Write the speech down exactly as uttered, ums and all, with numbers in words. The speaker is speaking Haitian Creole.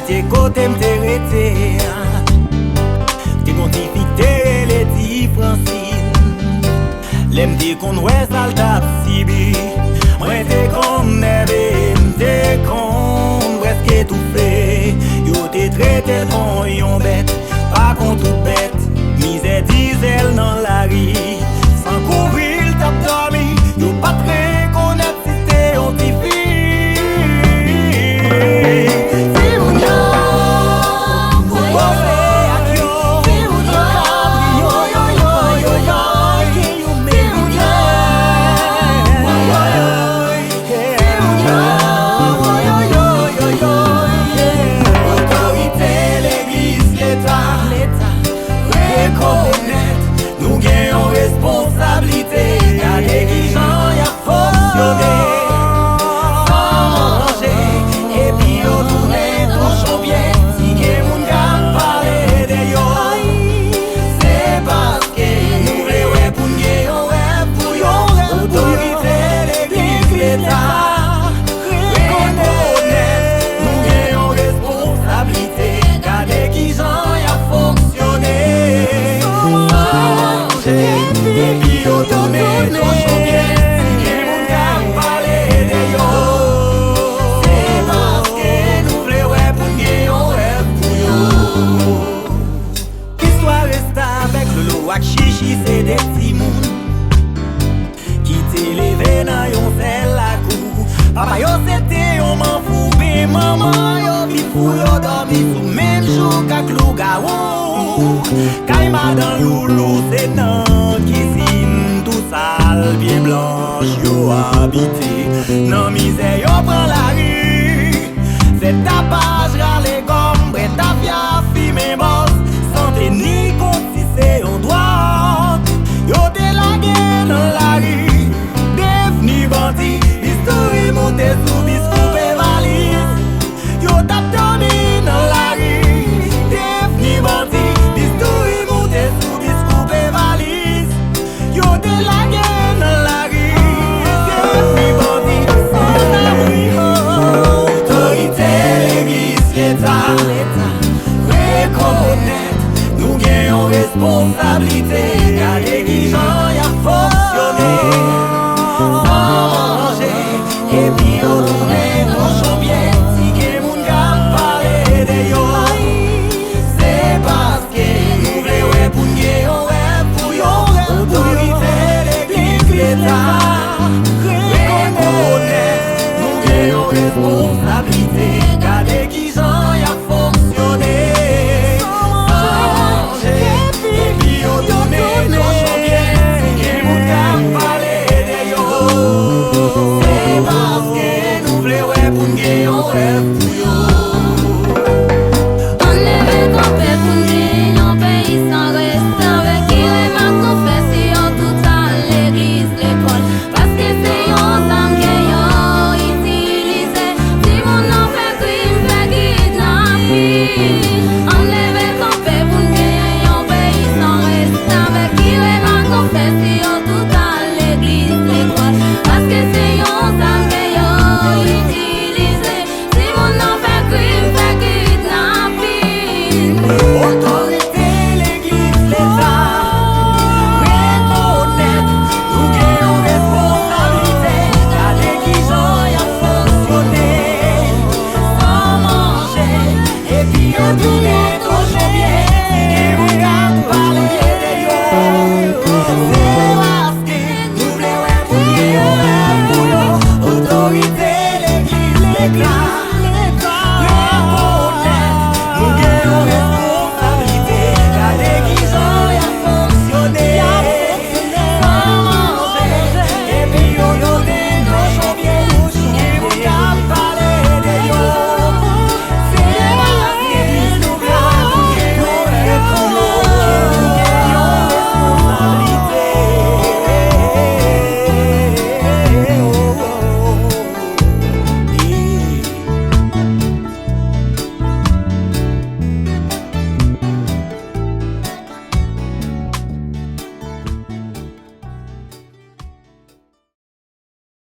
Se kote m te rete a. M te gon ti fi k te rele Ti Fransine. Lè m te konn wè sa l t ap sibi, mwen te konn nève, m te konn prèske toufe. Yo te trete l kon yon bèt, pa kon tout bèt. Mizè dizè l nan lari, san kouvri l t ap dòmi. Yo pa t rekonèt si se yon tifi. Timoun yo, poze ak yo, timoun yo, yo, yo, yo, yo, yo, timoun yo, timoun yo, yo, yo, yo, yo, otorite legliz, leta, rekonèt nou gen yon responsablite. Gade kijan y ap fonksyone san manje, epi yo tounen kochon byen. Si gen moun k ap pale de yo, se paske nou vle wè pou n gen yon rèv pou yo. Otorite legliz, leta, rekonèt nou gen yon responsablite. Gade kijan y ap fonksyone san manje, epi yo tounen kochon byen. Si gen moun k ap pale de yo, se paske nou vle wè pou n gen yon rèv pou yo. Istwa restavèk, Lolo ak Chichi se de timoun ki te leve nan yon sèl lakou. Papa yo se te yon manfou, men manman yo vin fou, yo dòmi sou menm jouk ak lougawou. Kay madan Loulou se nan kizin tou sal, pye blanch yo abite. Nan mizè yo pran lari, fè tapaj, rale gòm, bwè tafya, fimen bòs, sante ni konn si se yon dwòg. Yo te lage nan lari, devni bandi, bistouri moute sou bis, koupe valiz. Yo t ap dòmi nan lari, devni bandi, bistouri moute sou bis, koupe valiz. Yo te lage nan lari, devni bandi, sanzabri. Otorite legliz, leta, rekonèt nou gen yon responsablite. Gade kijan y ap fonksyone san manje, epi yo tounen kochon byen. Si gen moun k ap pale de yo, se paske nou vle wè pou n gen yon rèv pou yo. Otorite legliz, leta, rekonèt nou gen yon responsablite. Gade kijan y ap fonksyone san manje, epi yo tounen kochon byen. Si gen moun k ap pale de yo, se paske nou vle wè pou n gen yon rèv pou yo. Ann leve kanpe pou n gen yon peyi san restavèk, ki remak nou fè si yo tout al legliz, lekòl, paske se yon zam ke yo itilize. Timoun nan fè krim, fè kidnapin. Ann leve kanpe pou n gen yon peyi san restavèk, ki remak nou fè si yo tout al legliz, lekòl, paske se yon zam ke yo itilize. Timoun nan fè krim, fè kidnapin. Otorite legliz, leta, rekonèt nou gen yon responsablite. Gade kijan y ap fonksyone san manje, epi yo tounen